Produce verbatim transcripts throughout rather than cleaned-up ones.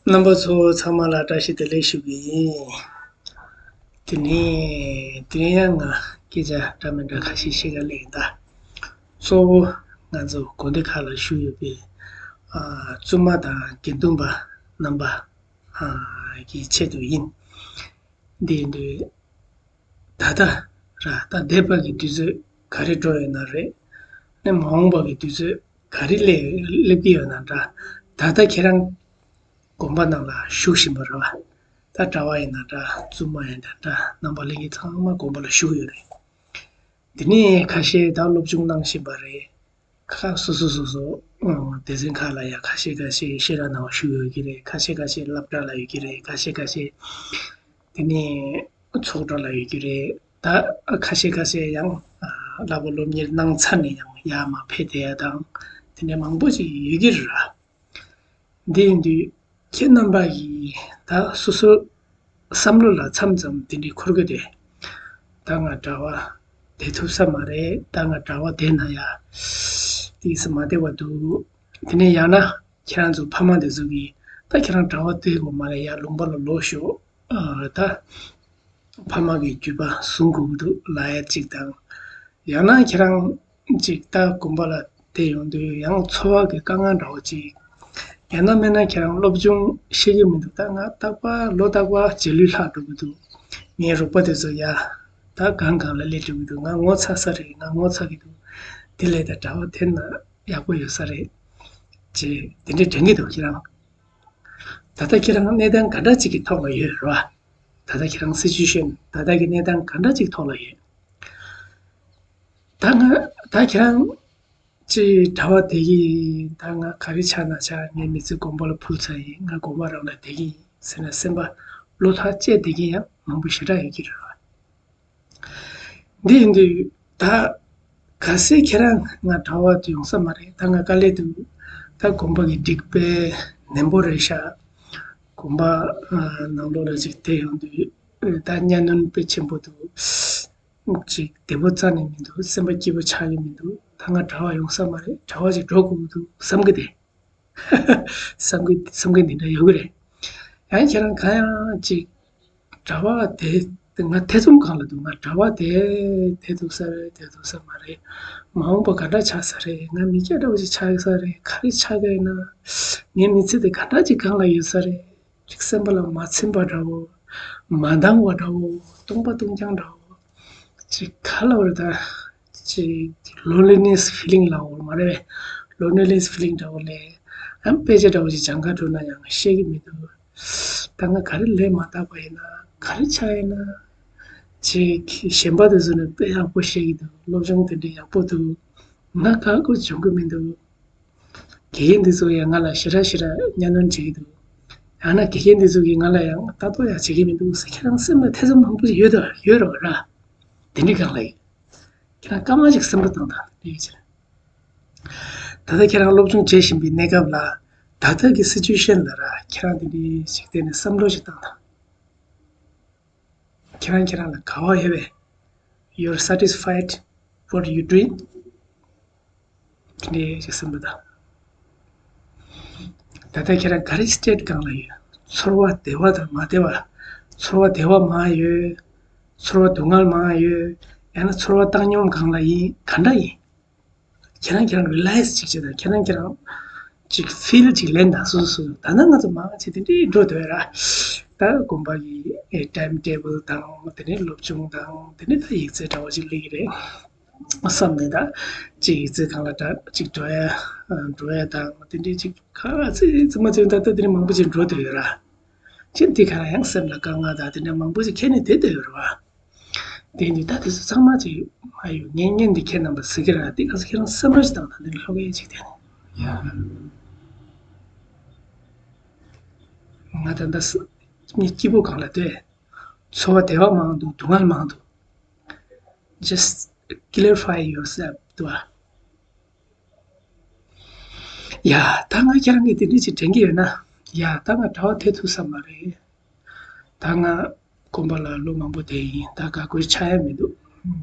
རྣམ་པ་ཚོ་ཚང་མ་ལ་བཀྲ་ཤིས་བདེ་ལེགས་ཞུ་གི་ཡིན། དེ་ནས་དེ་རིང་ཡང་ང་སྐད་ཆ་འདྲ་མི་འདྲ་ཁ་ཤས་བཤད་ག་སླེབས་ཡིན་ད། གཙོ་བོ་ང་ཚོ་དགོན་སྡེ་ཁག་ལ་བཞུགས་ཡོད་པའི་ཨ་བཙུན་མ་དང་དགེ་འདུན་པ་རྣམ་པ་ཨ་གི་ཆེད་དུ་ཡིན། འདི་ཡིན་དུས་ད་ལྟ་ར་ད་འདས་པ་གི་དུས་ཚོད་ག་རེ་འགྲོ་ཡོད་ན་རེད། ནས་མ་འོངས་པ་གི་དུས་ཚོད་ག་རེ་སླེབས་སླེབས་ཀྱི་ཡོད་ན་འདྲ། ད་ལྟ་ཁྱེད་རང་དགོན་པ་ནང་ལ་བཞུགས་བཞིན་པ་རེད་བ། ད་གྲྭ་བ་ཡིན་ན་འདྲ་བཙུན་མ་ཡིན་ན་འདྲ་ནང་པ་ལྷན་རྒྱས་ཚང་མ་དགོན་པ་ལ་བཞུགས་ཡོད་རེད། འདི་ནས་ཁ་ཤས་ད་སློབ་སྦྱོང་གནང་བཞིན་པ་རེད། ཁག་སོ་སོ་སོ་སོ་ཨང་སྡེ་ཚན་ཁག་ལ་ཡང་ཁ་ཤས་ཁ་ཤས་བཤད་གྲྭ་ནང་བཞུགས་ཡོད་ཀྱི་རེད། ཁ་ཤས་ཁ་ཤས་སློབ་གྲྭ་ལ་ཡོད་ཀྱི་རེད། ཁ་ཤས་ཁ་ཤས་དེ་ནས་ཚོགས་གྲྭ་ལ་ཡོད་ཀྱི་རེད། ད་ཁ་ཤས་ཁ་ཤས་ཡང་ཨ་བསླབ་པ་སློབ་གཉེར་གནང་ཚར་ནས་ཡང་ཡར་མར་ཕེབས་བསྡད་ཡ་དང་དེ་འདྲ་མང་པོ་ཞིག་ཡོད་ཀྱི་རེད་ར། འདི་ཡིན་དུས་ཁྱེད་རྣམ་པ་ཡིས་ད་སོ་སོ་བསམ་བློ་ལ་མཚམས་མཚམས་འདི་འདྲའི་འཁོར་གྱི་རེད། ད་ང་གྲྭ་བ་བསྡད་ཐུབ་ས་མ་རེད། ད་ང་གྲྭ་བ་བསྡད་ན་ཡ་ཏིས་མ་བདེ་བ་འདུག་དེ་ནས་ཡང་ན་ཁྱེད་རང་ཚོ་ཕ་མ་དེ་ཚོ་གིས་ད་ཁྱེད་རང་གྲྭ་བ་བསྡད་དགོས་མ་རེད། ཡ་ལུང་པ་ལ་ལོག་ཤོག་ཨ་ད་ཕ་མ་གི་རྒྱུད་པ་བཟུང་དགོས་ཀྱི་འདུག་ལབ་ཡ་གཅིག་དང་། ཡང་ན་ཁྱེད་རང་ཅིག་ད་དགོན་པ་ལ་བསྡད་ཡོང་དུས་ཡང་འཚོ་བ་གི་དཀའ་ངལ་འདྲ་བོ་ཅིག་ཡང་ན་མིན་ན་ཁྱེད་རང་སློབ་སྦྱོང་ཤེས་ཀྱི་མི་འདུག་ད་ང་རྟག་པར་ལོ་རྟག་པར་རྗེས་ལུས་ལྷག་འགྲོ་གི་འདུག་ངའི་རོགས་པ་དེ་ཚོ་ཡ་ད་གང་གང་ལ་སླེབས་འགྲོ་གི་འདུག་ང་ངོ་ཚ་ས་རེད། ང་ངོ་ཚ་གི་འདུག་དེ་ལས་ད་གྲྭ་བ་དེ་ན་ཡག་པོ་ཡོད་ས་རེད་ཅེས་དེ་འདྲས་དྲན་གྱི་འདུག་ཁྱེད་རང་། ད་ལྟ་ཁྱེད་རང་གནས་སྟངས་ག་འདྲ་ཅིག་གི་ཐོག་ལ་ཡོད་རེད་བ། ད་ལྟ་ཁྱེད་རང་སི་ཅུ་ཨེ་ཤན་ད་ལྟ་གི་གནས་སྟངས་ག་འདྲ་ཅིག་ཐོག་ལ་ཡོད། ད་ང་ད་ཁྱེད་རང་ཅིག་གྲྭ་བ་བསྡད་ཀྱི་ཡིན། ད་ང་ག་རེ་ཆགས་ན་ཆགས། ངའི་མི་ཚེ་དགོན་པ་ལ་ཕུལ་ཚར་ཡིན། ང་དགོན་པ་རང་ལ་བསྡད་ཀྱི་ཡིན་ཟེར་ན་སེམས་པ་བློ་ཐག་བཅད་བསྡད་ཀྱི་ཡང་མང་པོ་ཞེ་དྲག་ཡོད་ཀྱི་རེད་བ། འདི་ཡིན་དུས་ད་གལ་སྲིད་ཁྱེད་རང་ང་གྲྭ་བ་དུ་ཡོང་ས་མ་རེད། ད་ང་དཀའ་ལས་འདུག་ད་དགོན་པ་གི་སྒྲིག་དཔེ་ནན་པོ་རེད་ཤག་དགོན་པ་ཨ་ནང་ལོགས་ལ་ཅིག་བསྡད་ཡོང་དུས་ད་གཉའ་གནོན་དཔེ་ཆེན་པོ་འདུག་ཅིག་བདེ་པོ་རྩ་ནས་མི་འདུག་སེམས་པ་སྐྱིད་པོ་ཆགས་ཀྱི་མི་འདུག་ད་ང་གྲྭ་བ་ཡོང་ས་མ་རེད། གྲྭ་བ་ཅིག་འགྲོ་དགོས་ཀྱི་འདུག་བསམ་གི་དེ། བསམ་གི་བསམ་གི་འདི་འདྲ་ཡོད་གི་རེད། ཡང་ཁྱེད་རང་གང་ཡང་ཅིག་གྲྭ་བ་དེ་ང་ཐེ་ཚོམ་གང་ལ་འདུག་ང་གྲྭ་བ་དེ་དེ་འདུག་ས་རེད། དེ་འདུག་ས་མ་རེད། མ་འོངས་པ་ག་འདྲ་ཆགས་ས་རེད། ང་མི་སྐྱ་འདྲ་བོ་ཅིག་ཆགས་ས་རེད། ག་རེ་ཆགས་ཀྱི་ཡིན་ན། ངའི་མི་ཚེ་དེ་ག་འདྲ་ཅིག་གང་ལ་ཡོད་ས་རེད། ཅིག་སེམས་པ་ལ་མ་ཚིམ་པ་འདྲ་བོ། མ་འདང་བ་འདྲ་བོ། སྟོང་པ་སྟོང་རྐྱང་འདྲ་བོ། ཅིག་ག་ལ་བར་ད། ཅིག་loneliness feeling ལ་འོར་མ་རེད་པས། loneliness feeling འདྲ་བོ་ལས། ཨམ་དཔེ་ཆ་འདྲ་བོ་ཅིག་སྦྱང་ག་འགྲོ་ན་ཡང་ཤེས་ཀྱི་མི་འདུག་ད་ང་ག་རེ་ལས་མ་དག་པ་ཡིན་ན་ག་རེ་ཆགས་ཡིན་ན། ཅིག་གཞན་པ་དེ་ཚོ་ནི་དཔེ་ཡག་པོ་ཤེས་ཀྱི་འདུག་སློབ་སྦྱོང་དེ་འདྲ་ཡག་པོ་འདུག་ང་ག་གོ་སྦྱོང་གི་མི་འདུག་དགེ་རྒན་འདི་ཚོ་ཡང་ང་ལ་ཞེ་དྲག་ཞེ་དྲག་གཉའ་གནོན་བྱེད་ཀྱི་འདུག་ཡང་ན་དགེ་རྒན་འདི་ཚོ་གིས་ང་ལ་ཡང་ལྟ་རྟོག་ཡང་བྱེད་ཀྱི་མི་འདུག་ཟེར་ཁྱེད་རང་སེམས་ལ་ཐེ་ཚོམ་མང་པོ་ཞིག་ཡོད་དོ་ཡོད་རོགས་ར། དེ་འདྲའི་སྒང་ལ་ཡིན། ཁྱེད་རང་སྐར་མ་ཞིག་སེམས་པ་བཏང་དང་དེ་ཡིན་ཕྱིར། ད་ལྟ་ཁྱེད་རང་སློབ་སྦྱོང་བྱེད་བཞིན་པའི་གནས་སྐབས་ལ་ད་ལྟ་གི་སི་ཅུ་ཨེ་ཤན་ལ་ར་ཁྱེད་རང་དེ་འདྲའི་ཞིག་བལྟས་ནས་བསམ་བློ་ཞིག་བཏང་དང་། ཁྱེད་རང་ཁྱེད་རང་ལ་དགའ་བ་ཡོད་པས། You're satisfied what you doing? དེ་འདྲའི་ཞིག་སེམས་པ་དང་། ད་ལྟ་ཁྱེད་རང་ག་རེ་state་གང་ལ་ཡོད། ཚོར་བ་བདེ་བ་དང་མ་བདེ་བ། ཚོར་བ་བདེ་བ་མང་ཡོད། ཚོར་བ་སྡུག་བསྔལ་མང་ཡོད། ཡང་ན་ཚོར་བ་བཏང་སྙོམས་གང་ལ་ཡིན་ག་འདྲ་ཡིན། ཁྱེད་རང་ཁྱེད་རང་realize་ཅིག་བྱེད་དང་ཁྱེད་རང་ཁྱེད་རང་ཅིག་feel་ཅིག་ལེན་དང་སོ་སོ་སོ། ད་ནང་ང་ཚོ་མང་ཆེ་དེ་འདྲའི་འགྲོ་འདོད་ར། ད་དགོན་པ་གི་time table་དང་དེ་ནས་སློབ་སྦྱོང་དང་དེ་ནས་ད་ཡིག་ཚད་འདྲ་བ་ཅིག་སླེབས་ཀྱི་རེད། བསམ་ནས་ད་ཅིག་ཡིག་ཚད་སྒང་ལ་ད་ཅིག་འགྲོ་ཡ་འགྲོ་ཡ་དང་དེ་འདྲའི་ཅིག་ག་ཚོད་ཙི་མ་ཚོད་ད་ལྟ་དེ་འདྲའི་མང་པོ་ཅིག་འགྲོ་འདོད་ཡོད་ར། ཅིག་དེ་ག་རང་ཡང་སེམས་ལ་དཀའ་ངལ་དང་དེ་འདྲ་མང་པོ་ཅིག་འཁྱེར་ནས་བསྡད་བསྡད་ཡོད་རེད་བ། དེ་ནི་ད་དེ་ཚོ་ཚང་མ་ཅིག་མ་ཡོད་ངན་ངན་འདི་ཁྱེད་རྣམ་པ་ཟེར་གི་ར་འདི་ག་ཚོད་ཁྱེད་རང་བསམ་བློ་ཞིག་བཏང་དང་འདི་ནི་ལྷོ་ཁའི་ཅིག་དེ་ནི་ཡ། ང་ད་ལྟ་ངའི་སྐྱིད་པོ་གང་ལ་ལྟོས། ཚོར་བ་བདེ་བ་མང་འདུག་སྡུག་བསྔལ་མང་འདུག Just clarify yourself དུ་བ། ཡ། ད་ང་ཁྱེད་རང་གིས་དེ་འདྲ་ཅིག་དྲན་གྱི་ཡོད་ན། ཡ། ད་ང་གྲྭ་བ་ཐེ་ཐུག་ས་མ་རེད། ད་ང་དགོན་པ་ལ་ལོ་མང་པོ་བསྡད་ཡིན། ད་དགའ་དགོས་ཆགས་ཡ་མི་འདུག་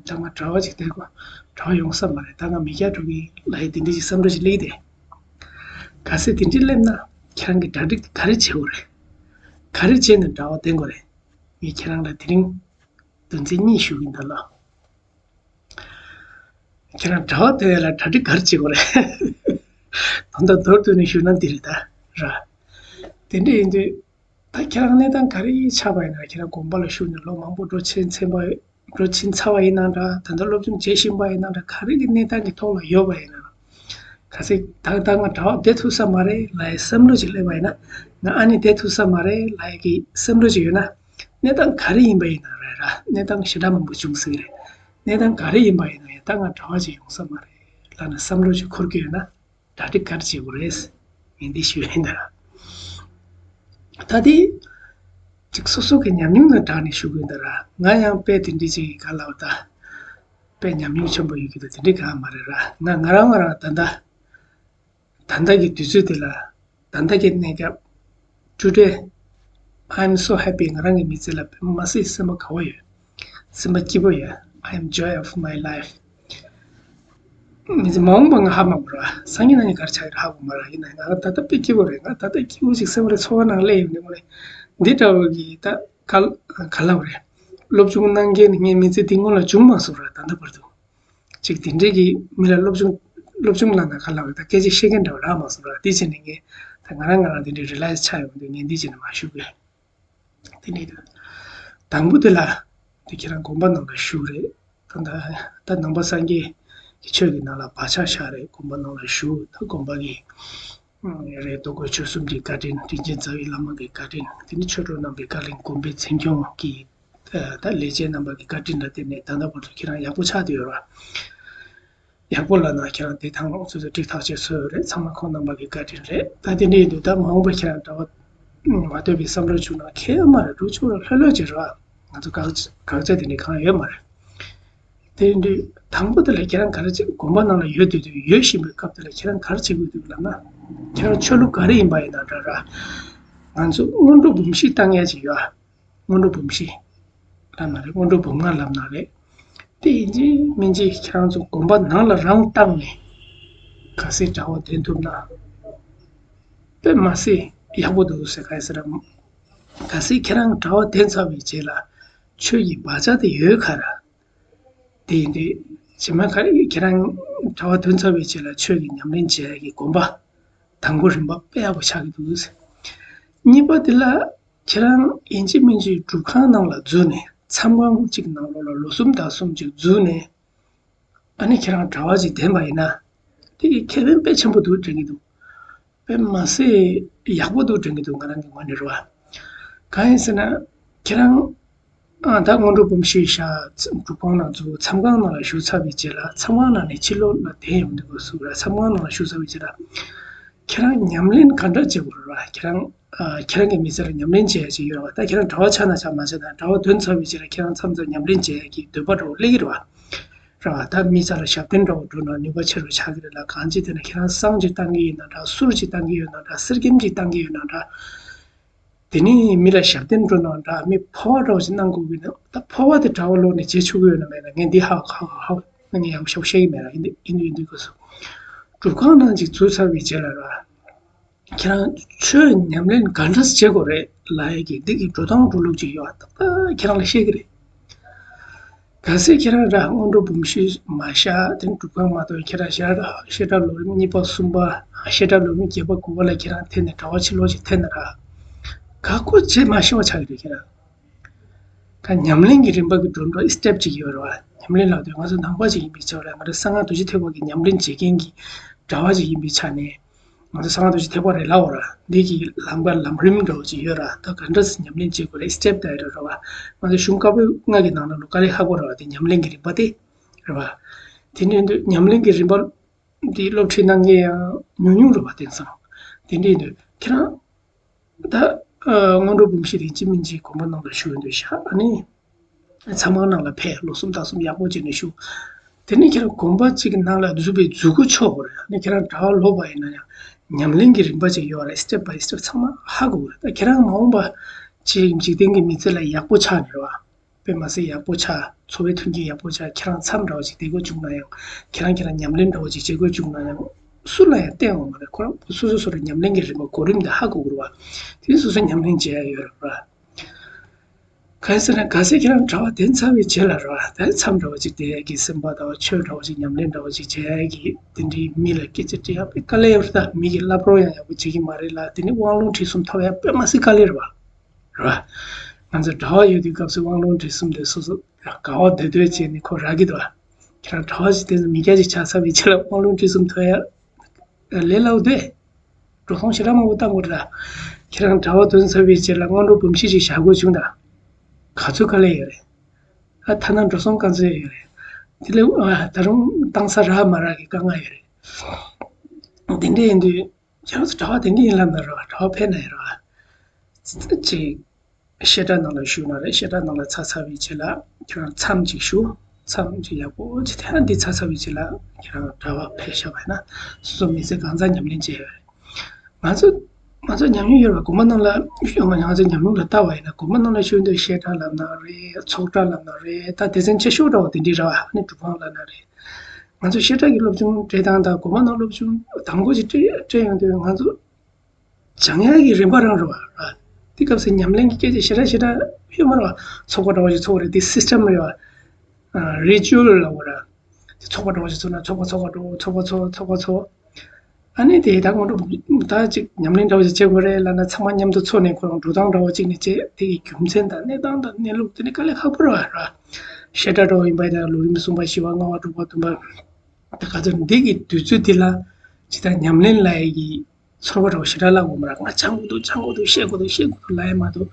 ད་ང་གྲྭ་བ་ཅིག་བསྡད་དགོས། གྲྭ་བ་ཡོང་ས་མ་རེད། ད་ང་མི་སྐྱ་འགྲོ་གི་ལ་ཡི་དེ་འདྲ་ཅིག་བསམ་བློ་ཅིག་སླེབས་ཏེ། གལ་སྲིད་དེ་འདྲ་སླེབས་ན། ཁྱེད་རང་གིས་གྲ་སྒྲིག་ག་རེ་བྱེད་དགོས་རེད། ག་རེ་བྱས་ནས་གྲྭ་པ་བསྟེན་དགོས་རེད། ངས་ཁྱེད་རང་ལ་དེ་རིང་དོན་ཚན་གཉིས་ཞུ་གི་ཡིན་ད་ལོ། ཁྱེད་རང་གྲྭ་པ་བསྟེན་ཡ་ལ་གྲ་སྒྲིག་ག་རེ་བྱེད་དགོས་རེད། ད་ལྟ་མདོར་བསྡུས་ནས་ཞུ་ན་འདི་རེད་ད། ར། དེ་འདྲ་ཡིན་དུས། ད་ཁྱེད་རང་གནས་སྟངས་ག་རེ་ཆགས་པ་ཡིན་ན། ཁྱེད་རང་དགོན་པ་ལ་ཞུགས་ནས་ལོ་མང་པོ་འགྲོ་ཕྱིན་ཚར་བ། འགྲོ་ཕྱིན་ཚར་བ་ཡིན་ན་འདྲ། ད་ལྟ་སློབ་སྦྱོང་བྱེད་བཞིན་པ་ཡིན་ན་འདྲ། ག་རེ་གི་གནས་སྟངས་ཀྱི་ཐོག་ལ་ཡོད་པ་ཡིན་ན། གལ་སྲིད་ད་ལྟ་ང་གྲྭ་པ་བསྡད་ཐུབ་ས་མ་རེད་ལབ་ཡའི་བསམ་བློ་ཅིག་སླེབས་པ་ཡིན་ན། ང་ཨ་ནི་བསྡད་ཐུབ་ས་མ་རེད་ལབ་ཡ་གི་བསམ་བློ་ཅིག་ཡོད་ན། གནས་སྟངས་ག་རེ་ཡིན་པ་ཡིན་ན་རེད་ར། གནས་སྟངས་ཞེ་དྲག་མང་པོ་བྱུང་སྲིད་རེད། གནས་སྟངས་ག་རེ་ཡིན་པ་ཡིན་ན་ཡང་ད་ང་གྲྭ་པ་ཅིག་ཡོང་ས་མ་རེད་ལབ་ནས་བསམ་བློ་ཅིག་འཁོར་གྱི་ཡོད་ན། གྲ་སྒྲིག་ག་རེ་བྱེད་དགོས་རེད། ངས་འདི་ཞུ་ཡིན་ད། ད་དེ། ཅིག་སོ་སོ་གི་ཉམས་མྱོང་ལ་བསྒྲགས་ནས་ཞུ་དགོས་ད་ར། ང་ཡང་དཔེ་དེ་འདྲི་ཅིག་ག་ལབ་ད། དཔེ་ཉམས་མྱོང་ཆེན་པོ་ཡོད་ཀྱི་ད་དེ་འདྲི་ག་མ་རེད་ར། ང་ང་རང་ང་རང་ད་ལྟ། ད་ལྟ་གི་དུས་ཚོད་དེ་ལ། ད་ལྟ་གི་གནས་སྐབས། Today, I'm so happy. ང་རང་གི་མི་ཚེ་ལ་དཔེ་མ་སྲིད་སེམས་པ་དགའ་བོ་ཡོད། སེམས་པ་སྐྱིད་པོ་ཡོད། I am joy of my life. མི་ཚེ་མ་འོངས་པ་ང་ཧ་མ་གོ་ར། སང་ཉིན་གནངས་ཉིན་ག་རེ་ཆགས་ཡོད་ཧ་གོ་མ་ར། ཡིན་ན་ང་ད་ལྟ་དཔེ་སྐྱིད་པོ་རེད། ང་ད་ལྟ་སྐྱིད་པོ་ཞིག་སེམས་པ་རེ་ཚོར་བ་ནང་སླེབས་ཡོང་དུས་ངོ་ནས། འདི་འདྲ་བོ་གི་ད་ག་ག་ལབ་རེད། སློབ་སྦྱོང་གནང་མཁན་ནི་ངའི་མི་ཚེ་འདི་སྔོན་ལ་བྱུང་མ་སོང་ར། ད་ལྟ་བར་དུ། ཅིག་དེ་འདྲས་ཀྱི་མི་ལ་སློབ་སྦྱོང་། སློབ་སྦྱོང་ལབ་ན་ག་ལབ་རེད། ད་སྐད་ཆ་བཤད་མཁན་འདྲ་བོ་རག་མ་སོང་ར། དེ་བྱས་ནས་ངས་ད་ང་རང་ང་རང་དེ་འདྲས་རི་ལེགས་ཆགས་ཡོང་དུས་ངས་འདི་བྱས་ནས་མ་ཞུ་གི། དེ་ནས་དང་པོ་དེ་ལ། དེ་ཁྱེད་རང་དགོན་པ་ནང་ལ་བཞུགས་རེད། ད་ད་ད་ནང་པ་སངས་རྒྱས་ཀྱི་ཆོས་ཀྱི་ནང་ལ་བག་ཆགས་བཞག་རེད། དགོན་པ་ནང་ལ་བཞུགས། ད་དགོན་པ་གི་རེད། རྡོ་བརྐོས་ཆོས་གསུམ་གྱི་བཀའ་དྲིན། དྲིན་ཅན་རྩ་བའི་བླ་མ་གི་བཀའ་དྲིན། དེ་ནི་ཆོས་གྲོགས་རྣམ་པའི་བཀའ་དྲིན། དགོན་པའི་མཛེས་ལྗོངས་ཀྱི་ད་ལས་བྱེད་རྣམ་པ་གི་བཀའ་དྲིན་ལ་བརྟེན་ནས་ད་ལྟ་བར་དུ་ཁྱེད་རང་ཡག་པོ་ཆགས་བསྡད་ཡོད་ར། ཡག་པོ་ལབ་ན་ཁྱེད་རང་བདེ་ཐང་སོ་སོ་འགྲིག་ཐག་ཆོད་བཟོས་ཡོད་རེད། ཚང་མ་ཁོང་རྣམ་པ་གི་བཀའ་དྲིན་རེད། ད་དེ་འདྲ་ཡིན་དུས་ད་མ་འོངས་པ་ཁྱེད་རང་གྲྭ་པ་མ་ཐོན་པའི་བསམ་བློ་བཅུག་ན་ཁེ་ཡོད་མ་རེད། འགྲོ་ཆོག་ར་ལྷོད་ལྷོད་བྱེད་ར། ང་ཚོ་དགག་དགག་བྱ་དེ་འདྲ་གང་ཡོད་མ་རེད། དེ་ཡིན་དུས་དང་པོ་དེ་ལ་ཁྱེད་རང་ག་རེ་བྱེད། དགོན་པ་ནང་ལ་ཡོད་དུས་དུས་ཡོད་བཞིན་པའི་སྐབས་དེ་ལ་ཁྱེད་རང་ག་རེ་བྱེད་དགོས་འདུག་ལབ་ན། ཁྱེད་རང་ཆོས་ལུགས་ག་རེ་ཡིན་པ་ཡིན་ན་འདྲ་ར། ང་ཚོ་སྔོན་འགྲོ་འབུམ་བཞི་བཏང་ཡ་ཅིག་ཡོད་ཨ། སྔོན་འགྲོ་འབུམ་བཞི་ལབ་ན་རེད། སྔོན་འགྲོ་འབུམ་ལྔ་ལབ་ན་རེད། དེ་ཡིན་གཅིག་མིན་གཅིག་ཁྱེད་རང་ཚོ་དགོན་པ་ནང་ལ་རང་བཏང་ནས་གལ་སྲིད་གྲྭ་པ་བསྟེན་ཐུབ་ན། དཔེ་མ་སྲིད་ཡག་པོ་འདུག་ཟེར། ག་རེ་ཟེར་རམ། གལ་སྲིད་ཁྱེད་རང་གྲྭ་པ་བསྟེན་ཚར་བའི་རྗེས་ལ་ཆོས་ཀྱི་བག་ཆགས་དེ་ཡོད་ག་ར། དེ་ཡིན་དུས་རྗེས་མ་ག་རེ་ཁྱེད་རང་གྲྭ་པ་བསྟེན་ཚར་བའི་རྗེས་ལ་ཆོས་ཀྱི་ཉམས་ལེན་བྱེད་ཡ་གི་དགོན་པ་དང་པོ་རིམ་པ་དཔེ་ཡག་པོ་ཆགས་ཀྱི་འདུག་ཟེར། གཉིས་པ་དེ་ལ། ཁྱེད་རང་ཡིན་གཅིག་མིན་གཅིག་སྒྲུབ་ཁང་ནང་ལ་འཛུལ་ནས། མཚམས་ཁང་གཅིག་ནང་ལོགས་ལ་ལོ་གསུམ་ཟླ་གསུམ་ཅིག་འཛུལ་ནས། ཨ་ནི་ཁྱེད་རང་གྲྭ་པ་ཅིག་བསྟེན་པ་ཡིན་ན། དེ་གི་ཁེ་ཕན་དཔེ་ཆེན་པོ་འདུག་དྲན་གྱི་འདུག་དཔེ་མ་སྲིད་ཡག་པོ་འདུག་དྲན་གྱི་འདུག་ང་རང་གི་ངོས་ནས་རེད་བ། གང་ཡིན་ཟེར་ན། ཁྱེད་རང་། ཨ་ད་སྔོན་འགྲོ་འབུམ་བཞི་བཞག་སྒྲུབ་ཁང་ནང་འཛུལ། མཚམས་ཁང་ནང་ལ་བཞུགས་ཚར་བའི་རྗེས་ལ། མཚམས་ཁང་ནང་ནས་ཕྱི་ལོགས་ལ་བསྡད་ཡོང་དུས་སྐབས་སུ་ར། མཚམས་ཁང་ནང་ལ་བཞུགས་ཚར་བའི་རྗེས་ལ། ཁྱེད་རང་ཉམས་ལེན་ག་འདྲ་བྱེད་དགོས་རེད་བ། ཁྱེད་རང་། ཨ་ཁྱེད་རང་གི་མི་ཚེ་ལ་ཉམས་ལེན་བྱེད་ཡ་ཅིག་ཡོད་རེད་བ། ད་ཁྱེད་རང་གྲྭ་པ་ཆགས་ན་ཆགས་མ་ཆགས་དང་། གྲྭ་པ་ཐོན་ཚར་བའི་རྗེས་ལ་ཁྱེད་རང་མཚམས་མཚམས་ཉམས་ལེན་བྱེད་ཡ་གི་འདོད་པ་འདྲ་བོ་སླེབས་ཀྱི་རེད་བ། རེད་བ། ད་མི་ཚང་ལ་ཞབས་བརྟན་འདྲ་བོ་འགྲོ་ན་ནུས་པ་ཆེ་རུ་ཆགས་ཀྱི་རེད་ལ། གང་ཅི་དེ་ན་ཁྱེད་རང་བསང་ཅིག་བཏང་གི་ཡོད་ན་འདྲ། གསུར་ཅིག་བཏང་གི་ཡོད་ན་འདྲ། གསེར་སྐྱེམས་ཅིག་བཏང་གི་ཡོད་ན་འདྲ། དེ་ནས་མི་ལ་ཞབས་བརྟན་སྤྲོད་ན་འདྲ། མི་འཕོ་བ་འདྲ་བོ་ཞིག་གནང་དགོས་ཀྱི་ན། ད་འཕོ་བ་དེ་གྲྭ་པ་ལོག་ནས་བྱེད་ཆོག་གི་ཡོད་ན་མེད་ན། ངས་འདི་ཧ་གོ་ཧ་གོ་ཧ་གོ་ངས་ཡག་པོ་ཞེ་པོ་ཤེས་ཀྱི་མེད་ལ། ཡིན་དུས་ཡིན་དུས་སྐབས་སུ་སྒྲུབ་ཁང་ནང་ཅིག་འཛུལ་ཚར་བའི་རྗེས་ལ་ར། ཁྱེད་རང་ཆོས་ཉམས་ལེན་ག་འདྲ་བྱེད་དགོས་རེད་ལབ་ཡ་གི་འདི་གི་འགྲོ་སྟངས་འགྲོ་ལུགས་ཅིག་ཡོད་ཨ། ཏག་ཏག་ཁྱེད་རང་ལ་བཤད་ཀྱི་རེད། གལ་སྲིད་ཁྱེད་རང་ར་སྔོན་འགྲོ་འབུམ་བཞི་མ་བཞག་དེ་ནས་སྒྲུབ་ཁང་མ་གཏོགས། ཁྱེད་རང་བཞག་ར་བཤད་གྲྭ་ལོ་རིམ་གཉིས་པ་གསུམ་པ། བཤད་གྲྭ་ལོ་རིམ་བརྒྱད་པ་དགུ་པ་ལ་ཁྱེད་རང་ཐེན་ནས་གྲྭ་པ་ཕྱི་ལོགས་ཤིག་ཐེན་ན་ར། ག་གོ་བྱེད་མ་ཤེས་པ་ཆགས་ཀྱི་རེད་ཁྱེད་རང་། ག་ཉམས་ལེན་གྱི་རིམ་པ་གི་འགྲོ་འགྲོ་སི་ཊེབ་ཅིག་ཡོད་རེད་བ། ཉམས་ལེན་ལབ་དུས་ང་ཚོ་ནང་པ་ཅིག་ཡིན་པའི་ཆ་ལ། ང་ཚོ་གསང་སྔགས་རྡོ་རྗེ་ཐེག་པ་གི་ཉམས་ལེན་བྱེད་མཁན་གྱི་གྲྭ་པ་ཅིག་ཡིན་པའི་ཆ་ནས། ང་ཚོ་གསང་སྔགས་རྡོ་རྗེ་ཐེག་པ་རེད་ལབ་འོ་ར། འདི་གི་ལམ་ཁ་ལམ་རིམ་འདྲ་བོ་ཅིག་ཡོད་ར། ད་ག་འདྲ་སེ་ཉམས་ལེན་བྱེད་དགོས་རེད། སི་ཊེབ་དེ་རེད་ར་བ། ང་ཚོ་གཞུང་བཀའ་པོད་ལྔ་གི་ནང་ལ་ལོ་དཀའ་ལས་ཁག་པོ་རེད་བ། དེ་ཉམས་ལེན་གྱི་རིམ་པ་དེ་རེད་བ། དེ་འདྲ་ཡིན་དུས་ཉམས་ལེན་གྱི་རིམ་པ་འདི་སློབ་ཁྲིད་གནང་མཁན་ཡང་ཉུང་ཉུང་རེད་བ། དེང་སང་དེ་འདྲ་ཡིན་དུས་ཁྱེད་རང་ད་སྔོན་འགྲོ་འབུམ་བཞི་རིན་ཅི་མིན་ཅི་དགོན་པ་ནང་ལ་བཞུགས་ཡོང་དུས་ཤག་ཨ་ནི། ཚང་མ་ནང་ལ་ཕེབས། ལོ་གསུམ་ཟླ་གསུམ་ཡག་པོ་བྱས་ནས་བཞུགས། དེ་ནས་ཁྱེད་རང་དགོན་པ་གཅིག་གི་ནང་ལ་འཛུལ་བའི་འཛུལ་སྒོ་ཆོག་གི་རེད། ཨ་ནི་ཁྱེད་རང་གྲྭ་པ་ལོག་པ་ཡིན་ན་ཡང་ཉམས་ལེན་གྱི་རིམ་པ་ཅིག་ཡོད་རེད། སི་ཊེབ་བྷའི་སི་ཊེབ་ཚང་མ་ཧ་གོ་གི་རེད། ད་ཁྱེད་རང་མ་འོངས་པ་ཅིག་འཇིག་རྟེན་གྱི་མི་ཚེ་ལ་ཡག་པོ་ཆགས་ནས་རེད་བ། དཔེ་མ་སྲིད་ཡག་པོ་ཆགས། འཚོ་བའི་མཐུན་རྐྱེན་ཡག་པོ་ཆགས། ཁྱེད་རང་མཚམས་འདྲ་བོ་ཅིག་བསྡད་དགོས་བྱུང་ན་ཡང་། ཁྱེད་རང་ཁྱེད་རང་ཉམས་ལེན་འདྲ་བོ་ཅིག་བྱེད་དགོས་བྱུང་ན་ཡང་། སུ་ལ་ཡང་བསྟན་འོང་མ་རེད། ཁོ་རང་སོ་སོ་སོ་རེ་ཉམས་ལེན་གྱི་རིམ་པ་གོ་རིམ་དེ་ཧ་གོ་དགོས་རེད་བ། དེ་སོ་སོ་ཉམས་ལེན་བྱེད་ཡ་ཡོད་རེད་བ། གང་ཡིན་ཟེར་ན་གལ་སྲིད་ཁྱེད་རང་གྲྭ་པ་དེ་ཚར་བའི་རྗེས་ལ་རེད་བ། ད་མཚམས་འདྲ་བ་ཅིག་བསྡད་ཡ་གི་སེམས་པ་དང་ཆོས་འདྲ་བ་ཅིག་ཉམས་ལེན་འདྲ་བ་ཅིག་བྱེད་ཡ་གི་དེ་འདྲའི་མི་ལ་སྐད་ཆ་དྲི་ཡ་དཔེ་དཀའ་ལས་ཡོད་རེད། ད་མི་གིས་བསླབ་རོགས་ཡང་ཡག་པོ་བྱེད་ཀྱི་མ་རེད་ལ། དེ་ནི་དབང་ལུང་ཁྲིད་གསུམ་ཐོབ་ཡ་དཔེ་མ་སྲིད་དཀའ་ལས་རེད་བ། རེད་བ། ང་ཚོ་གྲྭ་པ་ཡོད་དུས་སྐབས་སུ་དབང་ལུང་ཁྲིད་གསུམ་དེ་སོ་སོ་དགའ་བ་འདོད་འདོད་བྱས་ནས་ཁོ་རག་གི་འདུག་བ། ཁྱེད་རང་གྲྭ་པ་ཞིག་དེ་ཚོ་མི་སྐྱ་ཞིག་ཆགས་ཚར་བའི་ཆེད་ལ་དབང་ལུང་ཁྲིད་གསུམ་ཐོབ་ཡ་ལས་སླ་བོ་འདུག་འགྲོ་སོང་ཞེ་དྲག་མང་པོ་བཏང་དགོས་རེད། ཁྱེད་རང་གྲྭ་པ་ཐོན་ཚར་བའི་རྗེས་ལ་སྔོན་འགྲོ་སྦོམ་ཤིག་ཞིག་བཞག་དགོས་བྱུང་ད། ག་ཚོད་དཀའ་ལས་ཡོད་རེད། ཨ་ཐ་ན་འགྲོ་སོང་ག་ཚོད་ཡོད་རེད། དེ་ལས་ཨ་ད་རུང་བཏང་ས་རག་མ་རག་གི་དཀའ་ངལ་ཡོད་རེད། དེ་འདྲ་ཡིན་དུས་ཁྱེད་རང་ཚོ་གྲྭ་པ་དེ་འདྲ་ཡིན་ལབ་ན་རེད་བ། གྲྭ་པ་ཕེབས་ན་ཡིན་རེད་བ། ཅིག་བཤད་གྲྭ་ནང་ལ་བཞུགས་ན་རེད། བཤད་གྲྭ་ནང་ལ་ཚར་ཚར་བའི་རྗེས་ལ་ཁྱེད་རང་མཚམས་ཅིག་བཞུགས། མཚམས་ཅིག་ཡག་པོ་ཅིག་དེ་ཡང་འདི་ཚར་ཚར་བའི་རྗེས་ལ་ཁྱེད་རང་གྲྭ་པ་ཕེབས་བཞག་པ་ཡིན་ན་སོ་སོ་མི་ཚེ་གང་ཚང་ཉམས་ལེན་བྱས་ཡོད་རེད། ང་ཚོ་ང་ཚོ་ཉམས་མྱོང་ཡོད་རེད་བ། དགོན་པ་ནང་ལ་ང་ཚོ་ཉམས་མྱོང་ལ་ལྟ་བ་ཡིན་ན་དགོན་པ་ནང་ལ་བཞུགས་དུས་བཤད་གྲྭ་ལབ་ན་རེད། ཚོགས་གྲྭ་ལབ་ན་རེད། ད་སྡེ་ཚན་ཆེ་ཤོས་འདྲ་བ་དེ་འདྲའི་རེད་བ། ཨ་ནི་སྒྲུབ་ཁང་ལབ་ན་རེད། ང་ཚོ་བཤད་གྲྭ་གི་སློབ་སྦྱོང་སྤྲད་སྟངས་དང་དགོན་པ་ནང་སློབ་སྦྱོང་དང་པོ་ཅིག་སྤྲད་སྤྲད་ཡོང་དུས་ང་ཚོ་སྦྱང་ཡག་གི་རིམ་པ་རང་རེད་བ། ར། དེ་སྐབས་སུ་ཉམས་ལེན་གྱི་སྐད་ཆ་ཞེ་དྲག་ཞེ་དྲག་ཡོད་མ་རེད་བ། ཚོགས་པ་འདྲ་བོ་ཞིག་ཚོགས་རེད། དེ་སི་སི་ཊམ་རེད་བ། རི་ཅུ་ཨལ་ལབ་དགོས་ར། དེ་ཚོགས་པ་འདྲ་བོ་ཞིག་ཚོགས་ན་ཚོགས་པ་ཚོགས་པ་འགྲོ། ཚོགས་པ་ཚོགས། ཚོགས་པ་ཚོགས། ཨ་ནི་དེ་ད་སྔོན་འགྲོ་ད་ཅིག་ཉམས་ལེན་འདྲ་བོ་ཞིག་བྱེད་དགོས་རེད་ལབ་ན་ཚང་མ་མཉམ་དུ་ཚོགས་ནས་ཁོ་རང་འགྲོ་སྟངས་འདྲ་བོ་ཅིག་ནས་བྱས། དེ་གི་རྒྱུ་མཚན་དང་གནས་སྟངས་དང་གནས་ལུགས་དེ་ནི་དཀའ་ལས་ཁག་པོ་རེད་བ། ར། བཤད་གྲྭ་འདྲ་བོ་ཡིན་པ་ཡིན་ན་ལོ་རིམ་གསུམ་པ་བཞི་པ་ལྔ་པ་དྲུག་པ་བདུན་པ། ད་ག་ཚོད་འདི་གི་དུས་ཚོད་འདི་ལ་ཇི་ལྟར་ཉམས་ལེན་ལབ་ཡས་ཀྱི་ཚོར་བ་འདྲ་བོ་ཞེ་དྲག་བརླག་དགོས་མ་རེད། ང་སྦྱང་དགོས་འདུག་སྦྱང་དགོས་འདུག་བཤད་དགོས་འདུག་བཤད་དགོས་འདུག་ལབ་ཡས་མ་གཏོགས།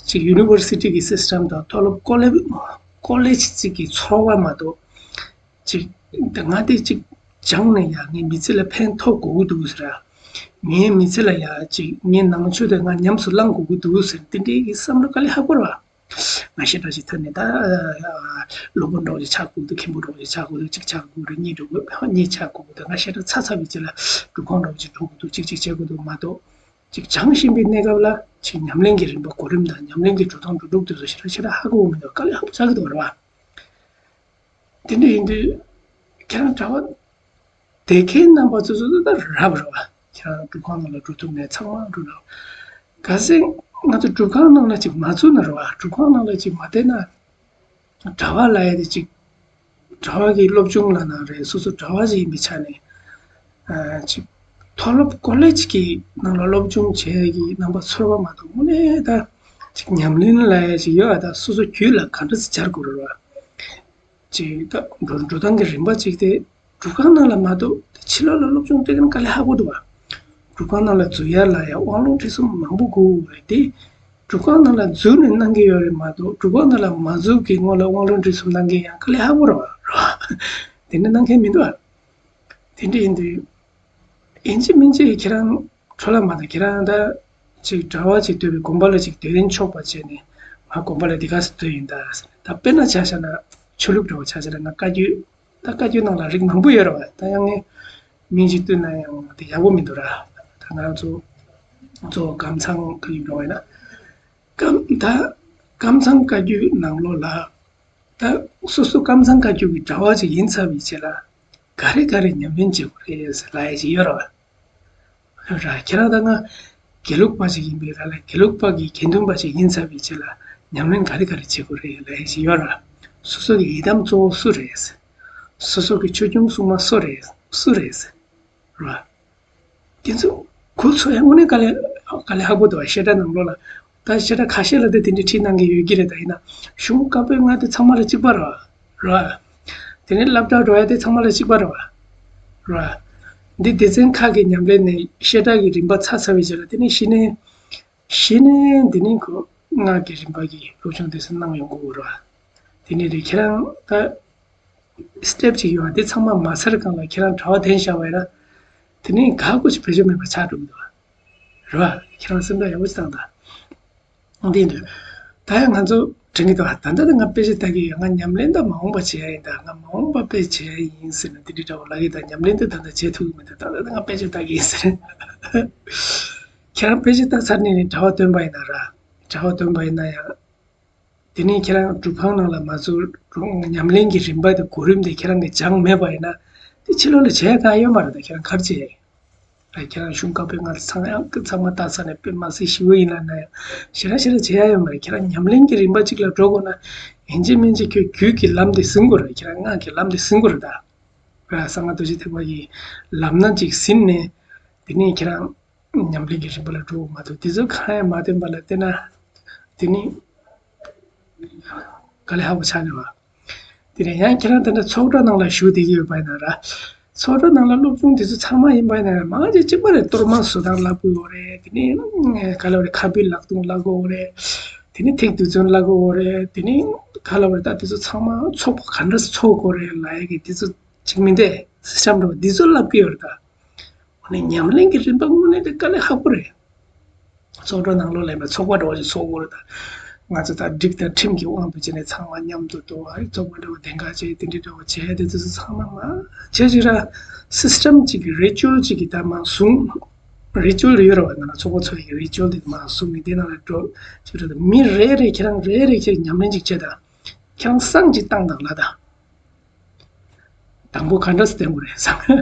ཅིག་ཡུ་ནི་ཝར་སི་ཊི་གི་སི་སི་ཊམ་དང་མཐོ་སློབ་ཀོ་ལེ་ཀོ་ལེཇ་ཅིག་གི་ཚོར་བ་མ་གཏོགས། ཅིག་ང་དེ་ཅིག་སྦྱངས་ནས་ཡང་ངའི་མི་ཚེ་ལ་ཕན་ཐོགས་དགོས་ཀྱི་འདུག་ཟེར། ངའི་མི་ཚེ་ལ་ཡང་ཅིག་ངའི་ནང་ཆོས་དེ་ང་ཉམས་སུ་བླང་དགོས་ཀྱི་འདུག་ཟེར། དེ་འདྲའི་གི་བསམ་བློ་དཀའ་ལས་ཁག་པོ་རེད་བ། ང་ཞེ་དྲག་ཞིག་ཐོན་ནས་ད་སློབ་དཔོན་འདྲ་བོ་ཞིག་ཆགས་དགོས་འདུག་མཁན་པོ་འདྲ་བོ་ཞིག་ཆགས་དགོས་འདུག་གཅིག་ཆགས་དགོས་རེད། གཉིས་འགྲོ་དགོས། གཉིས་ཆགས་དགོས་འདུག་ང་ཞེ་དྲག་ཚ་ཚ་བའི་རྗེས་ལ་སྒྲུབ་ཁང་འདྲ་བོ་ཞིག་འགྲོ་དགོས་འདུག་གཅིག་གཅིག་བྱེད་དགོས་འདུག་མ་གཏོགས། ཅིག་སྦྱང་བཞིན་པའི་གནས་སྐབས་ལ་ཅིག་ཉམས་ལེན་གྱི་རིམ་པ་གོ་རིམ་དང་ཉམས་ལེན་གྱི་འགྲོ་སྟངས་འགྲོ་ལུགས་དེ་ཚོ་ཞེ་དྲག་ཞེ་དྲག་ཧ་གོ་གི་མི་འདུག་དཀའ་ལས་ཁག་པོ་ཆགས་ཀྱི་འདུག་རེད་བ། དེ་འདྲ་ཡིན་དུས་ཁྱེད་རང་གྲྭ་པ་དེ་གའི་རྣམ་པ་ཚོ་ཚོ་ད་རབ་རེད་བ། ཁྱེད་རང་སྒྲུབ་ཁང་ནང་ལ་འགྲོ་ཐུབ་ནས་ཚང་མ་འགྲོ་ལ། གལ་སྲིད་ང་ཚོ་སྒྲུབ་ཁང་ནང་ལ་ཅིག་མ་ཚུད་ན་རེད་བ། སྒྲུབ་ཁང་ནང་ལ་ཅིག་མ་བསྡད་ན། གྲྭ་པ་ལབ་ཡ་དེ་ཅིག་གྲྭ་པ་གི་སློབ་སྦྱོང་ལབ་ན་རེད། སོ་སོ་གྲྭ་པ་ཞིག་ཡིན་པའི་ཆ་ནས་ཨ་ཅིག་མཐོ་སློབ་ཀོ་ལེཇ་གི་ནང་ལ་སློབ་སྦྱོང་བྱེད་ཡ་གི་རྣམ་པ་ཚོར་བ་མ་གཏོགས་དངོས་གནས་ད་ཅིག་ཉམས་ལེན་ལབ་ཡ་ཅིག་ཡོད་ཨ། ད་སོ་སོ་རྒྱུད་ལ་ག་འདྲ་ཞིག་སྦྱར་དགོས་རེད་བ། ཅིག་ད་འགྲོ་འགྲོ་སྟངས་ཀྱི་རིམ་པ་ཅིག་དེ་སྒྲུབ་ཁང་ནང་ལ་མ་གཏོགས་ཕྱི་ལོགས་ལ་སློབ་སྦྱོང་སྤྲད་མཁན་དཀའ་ལས་ཁག་པོ་འདུག་བ། སྒྲུབ་ཁང་ནང་ལ་འཛུལ་ཡ་ལ་ཡང་དབང་ལུང་ཁྲིད་གསུམ་མང་པོ་དགོས་རེད་དེ། སྒྲུབ་ཁང་ནང་ལ་འཛུལ་ནས་གནང་གི་ཡོད་རེད་མ་གཏོགས་སྒྲུབ་ཁང་ནང་ལ་མ་འཛུལ་གྱི་སྔོན་ལ་དབང་ལུང་ཁྲིད་གསུམ་གནང་མཁན་ཡང་དཀའ་ལས་ཁག་པོ་རེད་བ། དེ་འདྲ་གནང་མཁན་མི་འདུག་བ། དེ་འདྲ་ཡིན་དུས། ཡིན་གཅིག་མིན་གཅིག་ཁྱེད་རང་འཕྲོ་བརླག་མ་གཏོང་། ཁྱེད་རང་ད་ཅིག་གྲྭ་པ་ཅིག་སྡོད་པའི་དགོན་པ་ལ་ཅིག་སྡོད་རན་ཆོག་པ་བྱས་ནས་ང་དགོན་པ་ལ་འདི་ག་སེ་སྡོད་ཡིན་ད་ཟེར་ནས། ད་དཔེར་ན་ཆ་བཞག་ན་ཆོས་ལུགས་འདྲ་བོ་ཆ་བཞག་ན་ང་བཀའ་བརྒྱུད། ད་བཀའ་བརྒྱུད་ནང་ལ་རིགས་མང་པོ་ཡོད་རེད་བ། ད་ཡང་ངས་མིང་ཅིག་བཏོན་ན་ཡང་དེ་ཡག་པོ་མི་འདུག་ར། ད་ང་ཚོ་གཙོ་བོ་ཀམ་ཚང་བཀའ་བརྒྱུད་འདྲ་བོ་ཡིན་ན། ཀམ་ད་ཀམ་ཚང་བཀའ་བརྒྱུད་ནང་ལོགས་ལ་ད་སོ་སོ་ཀམ་ཚང་བཀའ་བརྒྱུད་ཀྱི་གྲྭ་པ་ཅིག་ཡིན་ཚར་བའི་རྗེས་ལ་ག་རེ་ག་རེ་ཉམས་ལེན་བྱེད་དགོས་རེད་ཟེར་ལབ་ཡ་ཅིག་ཡོད་རེད་བ། ར། ཁྱེད་རང་ད་ང་དགེ་ལུགས་པ་ཞིག་ཡིན་པའི་ར་ལ་དགེ་ལུགས་པ་གི་དགེ་འདུན་པ་ཞིག་ཡིན་ཚར་བའི་རྗེས་ལ་ཉམས་ལེན་ག་རེ་ག་རེ་བྱེད་དགོས་རེད་ལབ་ཡ་ཞིག་ཡོད་ར། སོ་སོ་གི་ཡི་དམ་གཙོ་བོ་སུ་རེད། སོ་སོ་གི་ཆོས་སྐྱོང་སྲུང་མ་སུ་རེད། སུ་རེད། ར། དེ་ཚོ་གོ་ཚོད་ཡ་དངོས་གནས་དཀའ་ལས་དཀའ་ལས་ཁག་པོ་འདུག་བ། བཤད་གྲྭ་ནང་ལོགས་ལ། ད་བཤད་གྲྭ་ཁ་ཤས་ལ་དེ་དེ་འདྲའི་ཁྲིད་གནང་གི་ཡོད་ཀྱི་རེད། ད་ཡིན་ན་གཞུང་བཀའ་པོད་ལྔ་དེ་ཚང་མ་ལ་གཅིག་པ་རེད་བ། རེད་བ། དེ་ནས་སློབ་གྲྭ་འགྲོ་ཡ་དེ་ཚང་མ་ལ་གཅིག་པ་རེད་བ། རེད་བ། འདི་སྡེ་ཚན་ཁག་གི་ཉམས་ལེན་ནས་བཤད་གྲྭ་གི་རིམ་པ་ཚར་ཚར་བའི་རྗེས་ལ་དེ་ནས་གཞི་ནས་གཞི་ནས་འདི་ནས་ཁོ་སྔགས་ཀྱི་རིམ་པ་གི་སློབ་སྦྱོང་དེ་ཚོ་གནང་ཡོང་དགོས་རེད་བ། དེ་ནས་རེད། ཁྱེད་རང་ད་སི་ཊེབ་ཅིག་ཡོད་བ། དེ་ཚང་མ་མ་ཚར་གོང་ལ་ཁྱེད་རང་གྲྭ་པ་དེ་བཞག་པ་ཡིན་ན་དེ་ནས་ག་གོ་ཞིག་བེད་སྤྱོད་མེད་པ་ཆགས་འགྲོ་གི་འདུག་བ། རེད་བ། ཁྱེད་རང་སེམས་ཐག་ཡག་པོ་ཞིག་བཏང་དང་། འདི་འདུག་ད་ཡང་ང་ཚོ་དྲན་གྱི་འདུག་ད་ལྟ་ད་ང་དཔེ་ཆ་ལྟ་གི་ཡོད། ང་ཉམས་ལེན་ད་མ་འོངས་པ་བྱེད་ཡ་ཡིན། ད་ང་མ་འོངས་པ་དཔེ་བྱེད་ཡ་ཡིན་ཟེར་ན་དེ་འདྲི་འདྲ་བོ་ལབ་ཀྱི། ད་ཉམས་ལེན་དེ་ད་ལྟ་བྱེད་ཐུབ་ཀྱི་མི་འདུག་ད་ལྟ་ད་ང་དཔེ་ཆ་ལྟ་གི་ཡིན་ཟེར། ཁྱེད་རང་དཔེ་ཆ་ལྟ་ཚར་ནས་ནི་གྲྭ་པ་སྟོན་པ་ཡིན་ན་ར། གྲྭ་པ་སྟོན་པ་ཡིན་ན་ཡང་། དེ་ནས་ཁྱེད་རང་སྒྲུབ་ཁང་ནང་ལ་མ་ཚུད་ཉམས་ལེན་གྱི་རིམ་པ་དེ་གོ་རིམ་དེ་ཁྱེད་རང་གིས་སྦྱངས་མེད་པ་ཡིན་ན། དེ་ཕྱི་ལོགས་ལ་བྱེད་ཡ་གང་ཡོད་མ་རེད། ད་ཁྱེད་རང་ག་རེ་བྱེད་ཡ་ཡིན། ད་ཁྱེད་རང་གཞུང་བཀའ་པོད་ལྔ་ཚང་ཡང་ཚང་མ་ལྟ་ས་ནས་དཔེ་མ་སྲིད་ཞི་བ་ཡིན་ལབ་ན་ཡང་ཞེ་དྲག་ཞེ་དྲག་བྱེད་ཡ་ཡོད་མ་རེད། ཁྱེད་རང་ཉམས་ལེན་གྱི་རིམ་པ་གཅིག་ལ་འགྲོ་དགོས་ན་ཡིན་གཅིག་མིན་གཅིག་ཁྱོད་རྒྱུད་ཀྱི་ལམ་དེ་ཟིན་དགོས་རེད། ཁྱེད་རང་ངག་གི་ལམ་དེ་ཟིན་དགོས་རེད། ད་ར་གསང་སྔགས་རྡོ་རྗེ་ཐེག་པ་ཡི་ལམ་སྣ་གཅིག་ཟིན་ནས་དེ་ནས་ཁྱེད་རང་ཉམས་ལེན་གྱི་རིམ་པ་ལ་འགྲོ་དགོས་མ་གཏོགས་དེ་ཚོ་གང་ཡང་མ་བསྟན་པ་ལ་བལྟས་ན་དེ་ནི་དཀའ་ལས་ཁག་པོ་ཆགས་ཀྱི་རེད་བ། དེ་ནས་ཡང་ཁྱེད་རང་དེ་འདྲ་ཚོགས་གྲྭ་ནང་ལ་བཞུགས་བསྡད་ཀྱི་ཡོད་པ་ཡིན་ན་ར། ཚོགས་གྲྭ་ནང་ལ་སློབ་སྦྱོང་དེ་ཚོ་ཚང་མ་ཡིན་པ་ཡིན་ན་ར་མང་ཆེ་གཅིག་པ་རེད། གཏོར་མ་བཟོ་སྟངས་བསླབ་ཀྱི་ཡོད་རེད། དེ་ནས་ག་ལ་བ་རེད། ཁ་འབུལ་ལག་རྡུང་བསླབ་ཀྱི་ཡོད་རེད། དེ་ནས་ཐིག་རྡུལ་ཚོན་བསླབ་ཀྱི་ཡོད་རེད། དེ་ནས་ག་ལ་བ་རེད། ད་དེ་ཚོ་ཚང་མ་ཚོགས་པ་ག་འདྲ་སེ་ཚོགས་དགོས་རེད་ལབ་ཡ་གི་དེ་ཚོ་གཅིག་མིན་ཏེ་སི་སི་ཊེམ་འདྲ་བ་འདི་ཚོ་བསླབ་ཀྱི་ཡོད་རེད་ད། འོ་ན་ཉམས་ལེན་གྱི་རིམ་པ་དངོས་གནས་དེ་དཀའ་ལས་ཁག་པོ་རེད། ཚོགས་གྲྭ་ནང་ལོགས་ལ་ཡིན་པ་ཚོགས་པ་འདྲ་བོ་ཞིག་ཚོགས་དགོས་རེད་ད། ང་ཚོ་ད་སྒྲིག་དང་ཁྲིམས་ཀྱི་དབང་དུ་བྱས་ནས་ཚང་མ་མཉམ་དུ་འདུག་ཨ་རི་ཚོགས་པ་འདྲ་བོ་དེ་འགའ་བྱས་དེ་འདྲ་འདྲ་བོ་བྱས་དེ་ཚོ་ཚང་མ་མ་བྱས་ཅིག་ར་སི་སི་ཊེམ་གཅིག་གི་རི་ཅུ་ཨལ་གཅིག་གི་ད་མ་བཟུང་། རི་ཅུ་ཨལ་ཡོད་རེད་བ། ང་ཚོགས་པ་ཚོ་ཡི་རི་ཅུ་ཨལ་དེ་མ་བཟུང་ནས་དེ་ནང་ལ་འགྲོ་ཅིག་རེད། མི་རེ་རེ་ཁྱེད་རང་རེ་རེ་ཁྱེད་ཉམས་ལེན་ཅིག་བྱས་ད། ཁྱེད་རང་བསང་ཅིག་བཏང་དང་ལ་ད། དང་པོ་ག་འདྲ་སེ་བསྟེན་དགོས་རེད་བསང་།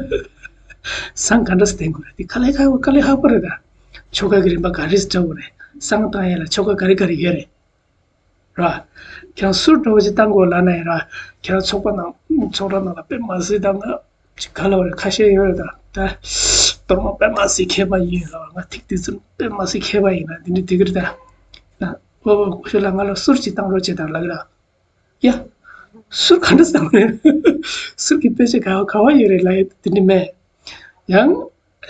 བསང་ག་འདྲ་སེ་བསྟེན་དགོས་རེད། དེ་དཀའ་ལས་ཁག་པོ་དཀའ་ལས་ཁག་པོ་རེད་ད། ཆོ་ག་གི་རིམ་པ་ག་རེ་སེ་འདྲ་བོ་རེད། བསང་བཏང་ཡས་ལ་ཆོ་ག་ག་རེ་ག་རེ་ཡོད་རེད། ར། ཁྱེད་རང་གསུར་འདྲ་བོ་ཅིག་བཏང་དགོས་ལབ་ན་ཡང་ར། ཁྱེད་རང་ཚོགས་པ་ནང་ཚོགས་གྲྭ་ནང་ལ་དཔེ་མ་སྲིད་བཏང་ན་ཅིག་ག་ལ་བ་རེད། ཁ་ཤས་ཡོད་རེད་ད། ད་གཏོར་མ་དཔེ་མ་སྲིད་མཁས་པ་ཡིན་ལ་ང་ཐིག་དེ་ཚོ་དཔེ་མ་སྲིད་མཁས་པ་ཡིན་ན་དེ་འདྲ་དེ་གི་རེད་ད། ཨོ་ཨོ་ཁོ་ཤོད་ལ་ང་ལ་གསུར་ཅིག་བཏང་རོགས་བྱེད་དང་ལབ་གི་ར། ཡ། གསུར་ག་འདྲ་བཏང་རེད། གསུར་གྱི་དཔེ་ཆ་ག་བ་ག་བ་ཡོད་རེད་ལབ་ཡ་དེ་འདྲ་མེད། ཡང་།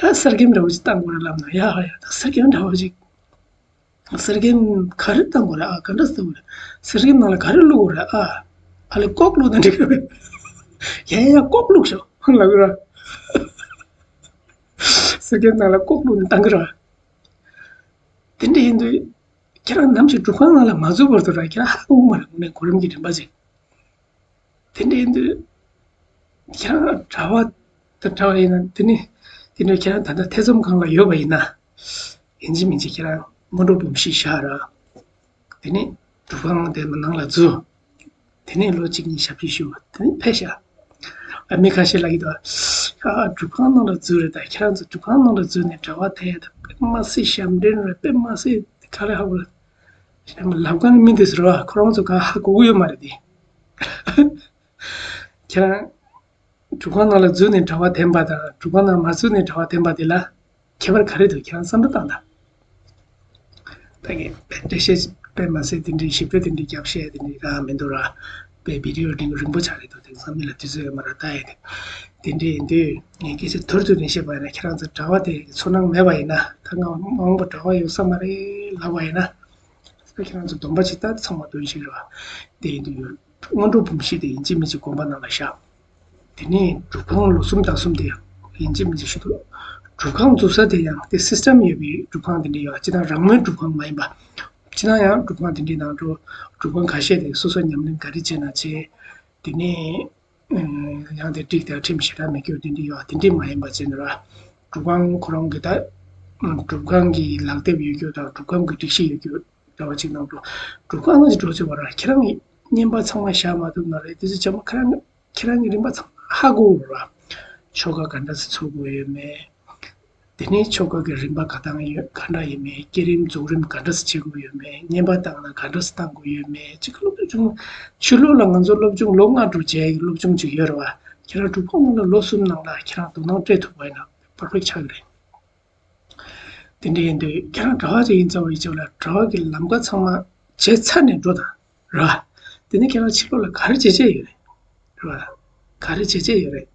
ཨ་གསེར་སྐྱེམས་འདྲ་བོ་ཅིག་བཏང་དགོས་རེད་ལབ་ན་ཡ་ཧ་ཡ་ད་གསེར་སྐྱེམས་འདྲ་བོ་ཅིག་གསེར་སྐྱེམས་ག་རེ་བཏང་དགོས་རེད། ཨ་ག་འདྲ་བཏང་དགོས་རེད། གསེར་སྐྱེམས་ནང་ལ་ག་རེ་བླུགས་དགོས་རེད། ཨ། ཨ་ལེ་ཀོག་བླུགས་ན་འགྲིག་གི་རེད། ཡ་ཡ་ཡ་ཀོག་བླུགས་ཤོག་ལབ་གི་རེད། གསེར་སྐྱེམས་ནང་ལ་ཀོག་བླུགས་ནས་བཏང་གི་རེད། དེ་འདྲ་ཡིན་དུས། ཁྱེད་རང་ནམ་ཞིག་སྒྲུབ་ཁང་ནང་ལ་མ་འཛུལ་བར་དུ་ར་ཁྱེད་རང་ཧ་གོ་གི་མ་རེད། དངོས་གནས་གོ་རིམ་གྱི་རིམ་པ་ཅིག་དེ་འདྲ་ཡིན་དུས། ཁྱེད་རང་གྲྭ་པ་དང་གྲྭ་པ་ཡིན་ན་དེ་ནི་དེ་འདྲ་ཁྱེད་རང་ད་ལྟ་ཐེ་ཚོམ་སྒང་ལ་ཡོད་པ་ཡིན་ན། ཡིན་གཅིག་མིན་གཅིག་ཁྱེད་རང་སྔོན་འགྲོ་འབུམ་བཞི་བཞག་ར། དེ་ནི་སྒྲུབ་ཁང་དེ་ནང་ལ་འཛུལ། དེ་ནས་ལོ་གཅིག་གཉིས་ཞབས་ཕྱི་ཞུ་བ་དེ་ནས་ཕེབས་ཤག་ཨ་མི་ཁ་ཤས་ལ་ཡིད་དོ། ཨ་སྒྲུབ་ཁང་ནང་ལ་འཛུལ་རེད་ད། ཁྱེད་རང་ཚོ་སྒྲུབ་ཁང་ནང་ལ་འཛུལ་ནས་གྲྭ་པ་དེ་ཡ་ད་དཔེ་མ་སྲིད་ཞབས་འདྲེན་རེད། དཔེ་མ་སྲིད་ག་རེ་ཧ་གོ་ལ། ཞབས་ལབ་མཁན་མི་འདི་ཟེར་བ་ཁོ་རང་ཚོ་ག་ཧ་གོ་གི་ཡོད་མ་རེད་དེ། ཁྱེད་རང་སྒྲུབ་ཁང་ནང་ལ་འཛུལ་ནས་གྲྭ་པ་འཐེན་པ་དང་སྒྲུབ་ཁང་ནང་མ་འཛུལ་ནས་གྲྭ་པ་འཐེན་པ་དེ་ལ་ཁྱད་པར་ག་རེ་འདུག་ཁྱེད་རང་བསམ་བློ་བཏང་དང་། ད་གིན་དཔེ་འགྲེལ་བཤད་དཔེ་མ་ཟད་དེ་འདྲའི་ཞིབ་ཕྲ་དེ་འདྲའི་རྒྱབ་བཤད་དེ་འདྲའི་རང་མི་འདུག་ར། དཔེ་བི་ཌི་ཡོ་འདི་རིང་པོ་ཆགས་རེད་འདུག་དེང་སང་མི་ལ་དུས་ཚོད་ཡོད་མ་རེད་ད་ཡ་དེ། དེ་འདྲའི་ཡིན་དུས་ངས་སྐད་ཆ་ཐུར་དུ་ནས་བཤད་པ་ཡིན་ན་ཁྱེད་རང་ཚོ་གྲྭ་པ་དེ་ཚོར་སྣང་མེད་པ་ཡིན་ན་ད་ང་མ་འོངས་པ་གྲྭ་པ་ཡོང་ས་མ་རེད་ལབ་པ་ཡིན་ན། ད་ཁྱེད་རང་ཚོ་སྡོམ་པ་ཅིག་ལྟ་ཚང་མ་འདོན་ཞིག་རེད་བ། དེ་ཡིན་དུས་སྔོན་འགྲོ་འབུམ་བཞི་དེ་ཡིན་གཅིག་མིན་གཅིག་དགོན་པ་ནང་ལ་བཞག་དེ་ནས་སྒྲུབ་ཁང་ལོ་གསུམ་དང་གསུམ་དེ་ཡང་ཡིན་གཅིག་མིན་གཅིག་ཞུ་དུས། སྒྲུབ་ཁང་འཛུགས་ས་དེ་ཡང་དེ་སིས་ཊེམ་ཡོད་པའི་སྒྲུབ་ཁང་དེ་འདྲ་ཡོད། སྤྱིར་བཏང་རང་མོས་སྒྲུབ་ཁང་མ་ཡིན་པ། སྤྱིར་བཏང་ཡང་སྒྲུབ་ཁང་དེ་འདྲའི་ནང་འགྲོ། སྒྲུབ་ཁང་ཁ་ཤས་དེ་སོ་སོ་ཉམས་ལེན་ག་རེ་བྱས་ན་བྱས། དེ་ནས་ཡང་དེ་སྒྲིག་དང་ཁྲིམས་ཞེ་དྲག་མེད་རྒྱུ་དེ་འདྲ་ཡོད། དེ་འདྲ་མ་ཡིན་པ་བྱས་ན་ར། སྒྲུབ་ཁང་ཁོ་རང་གི་ད་སྒྲུབ་ཁང་གི་ལག་དེབ་ཡོད་རྒྱུ་དང་སྒྲུབ་ཁང་གི་སྒྲིག་གཞི་ཡོད་རྒྱུ་འདྲ་བ་ཅིག་ནང་དུ་སྒྲུབ་ཁང་ནང་ཅིག་འགྲོ་བྱས་པ་ར་ཁྱེད་རང་གི་བསྙེན་པ་ཚང་མ་བཞག་མ་ཐུབ་ན་རེད། དེ་ཚོ་བྱས་པ་ཁྱེད་རང་ཁྱེད་རང་གི་རིམ་པ་ཚང་མ་ཧ་གོ་ར། ཆོ་ག་ག་འདྲ་སེ་ཚོགས་དགོས་ཡོད་མེད། དེ་ནས་ཆོ་ག་གི་རིམ་པ་ག་དང་ཡོད་ག་འདྲ་ཡོད་མེད། བསྐྱེད་རིམ་རྫོགས་རིམ་ག་འདྲ་སེ་བྱེད་དགོས་ཡོད་མེད། བསྙེན་པ་བཏང་ན་ག་འདྲ་སེ་བཏང་དགོས་ཡོད་མེད་ཅིག་སློབ་སྦྱོང་། ཕྱི་ལོགས་ལ་ང་ཚོ་སློབ་སྦྱོང་ལོ་ལྔ་དྲུག་བྱས་ཀྱི་སློབ་སྦྱོང་ཅིག་ཡོད་རེད་བ། ཁྱེད་རང་སྒྲུབ་ཁང་ནང་ལ་ལོ་གསུམ་ནང་ལ་ཁྱེད་རང་དོ་སྣང་སྤྲད་ཐུབ་པ་ཡིན་ན་པར་ཕེག་ཆགས་ཀྱི་རེད། དེ་འདྲ་ཡིན་དུས་ཁྱེད་རང་གྲྭ་པ་ཅིག་ཡིན་ཙང་བའི་ཆེད་ལ་གྲྭ་པ་གི་ལམ་ཁ་ཚང་མ་བྱས་ཚར་ནས་འགྲོ་དང་ར། དེ་ནས་ཁྱེད་རང་ཕྱི་ལོགས་ལ་ག་རེ་བྱེད་བྱེད་ཡོད་རེད། ར། ག་རེ་བྱེད་བྱེད་ཡོད་རེད།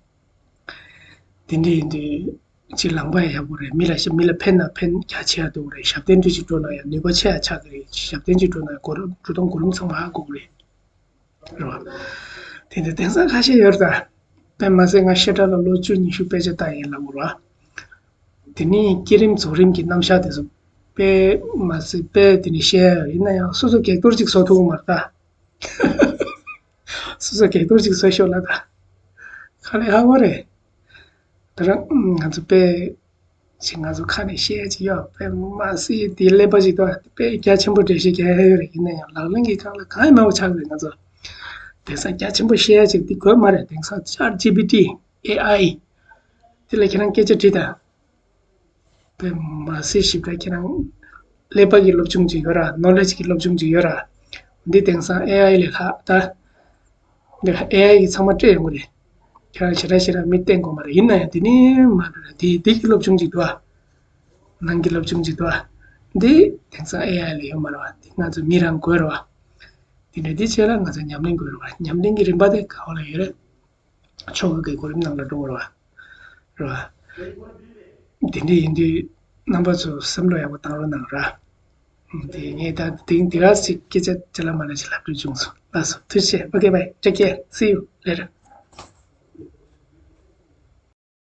དེ་འདྲ་ཡིན་དུས་ཅིག་ལམ་ཁ་ཡག་པོ་རེད། མི་ལ་ཤ་མི་ལ་ཕན་ན་ཕན་རྒྱ་ཆེ་ཡ་འདུག་རེད། ཞབས་བརྟན་འདྲ་ཅིག་འགྲོ་ན་ཡང་ནུས་པ་ཆེ་ཡ་ཆགས་ཀྱི་རེད། ཞབས་བརྟན་ཅིག་འགྲོ་ན་ཡང་གོ་རིམ་འགྲོ་སྟངས་གོ་རིམ་ཚང་མ་ཧ་གོ་གི་རེད། རེད་བ། དེ་འདྲ་དེང་སང་ཁ་ཤས་ཡོད་རེད་ད། དཔེ་མ་ཟད་ང་བཤད་གྲྭ་ལ་ལོ་བཅུ་ཉི་ཤུ་དཔེ་ཆ་ལྟ་ཡིན་ལབ་དགོས་རེད་བ། དེ་ནས་བསྐྱེད་རིམ་རྫོགས་རིམ་གྱི་རྣམ་གཞག་དེ་ཚོ་དཔེ་མ་ཟད་དཔེ་དེ་ནས་བཤད་ཡ་ཡིན་ན་ཡང་སོ་སོ་བགེགས་གཏོར་ཅིག་བཟོ་ཐུབ་ཀྱི་མ་རེད་ད། སོ་སོ་བགེགས་གཏོར་ཅིག་བཟོ་ཤོག་ལབ་ད། ཁ་ལས་ཧ་གོ་རེད། ད་རང་ང་ཚོ་དཔེ་ཅིག་ང་ཚོ་ཁ་ནས་བཤད་ཡ་ཅིག་ཡོད། དཔེ་མ་སྲིད་དེ་ཀླད་པ་ཅིག་ཏུ་དཔེ་རྒྱ་ཆེན་པོ་འགྲེལ་བཤད་རྒྱག་ཡ་ཡོད་རེད། ཡིན་ན་ཡང་ལག་ལེན་གྱི་སྒང་ལ་གང་ཡང་མེད་པ་ཆགས་རེད་ང་ཚོ། དེང་སང་རྒྱ་ཆེན་པོ་བཤད་ཡ་ཅིག་དེ་དགོས་མ་རེད། དེང་སང་ཅེཊ་ཇི་པི་ཊི་ ཨེ་ཨའི་དེ་ལ་ཁྱེད་རང་སྐད་ཆ་དྲིས་དང་། དེ་མ་ཟད་ཞིབ་ཕྲ་ཁྱེད་རང་ཀླད་པ་གི་སློབ་སྦྱོང་ཅིག་ཡོད་ར། ནོ་ལེཇ་གི་སློབ་སྦྱོང་ཅིག་ཡོད་ར། འདི་དེང་སང་ཨེ་ཨའི་ལས་ལྷག་ད། འདི་ཨེ་ཨའི་གི་ཚང་མ་སྤྲད་ཡོང་གི་རེད། ཁྱེད་རང་ཞེ་དྲག་ཞེ་དྲག་མི་བསྟེན་དགོས་མ་རེད། ཡིན་ན་ཡང་འདི་ནི་མ་རེད་ར། འདི་འདི་གི་སློབ་སྦྱོང་ཅིག་འདུག་ཨ། ནང་གི་སློབ་སྦྱོང་ཅིག་འདུག་ཨ། འདི་དེང་སང་ཨེ་ཨའི་ལ་ཡོད་མ་རེད་བ། འདི་ང་ཚོ་མི་རང་དགོས་རེད་བ། དེ་འདྲ་འདི་བྱས་ལ་ང་ཚོ་ཉམས་ལེན་དགོས་རེད་བ། ཉམས་ལེན་གྱི་རིམ་པ་དེ་ག་བ་ལ་ཡོད་རེད། ཆོ་ག་གི་གོ་རིམ་ནང་ལ་འགྲོ་དགོས་རེད་བ། རེད་བ། དེ་འདྲ་ཡིན་དུས་རྣམ་པ་ཚོ་བསམ་བློ་ཡག་པོ་བཏང་རོགས་གནང་ར། དེ་ངས་ད་དེང་དེ་ག་ཞིག་སྐད་ཆ་ཅི་ལ་མ་ལ་ཞིག་ལབ་འདོད་བྱུང་སོང་། ལགས་སོ། ཐུགས་རྗེ་ཆེ། Okay, bye, take care, see you later.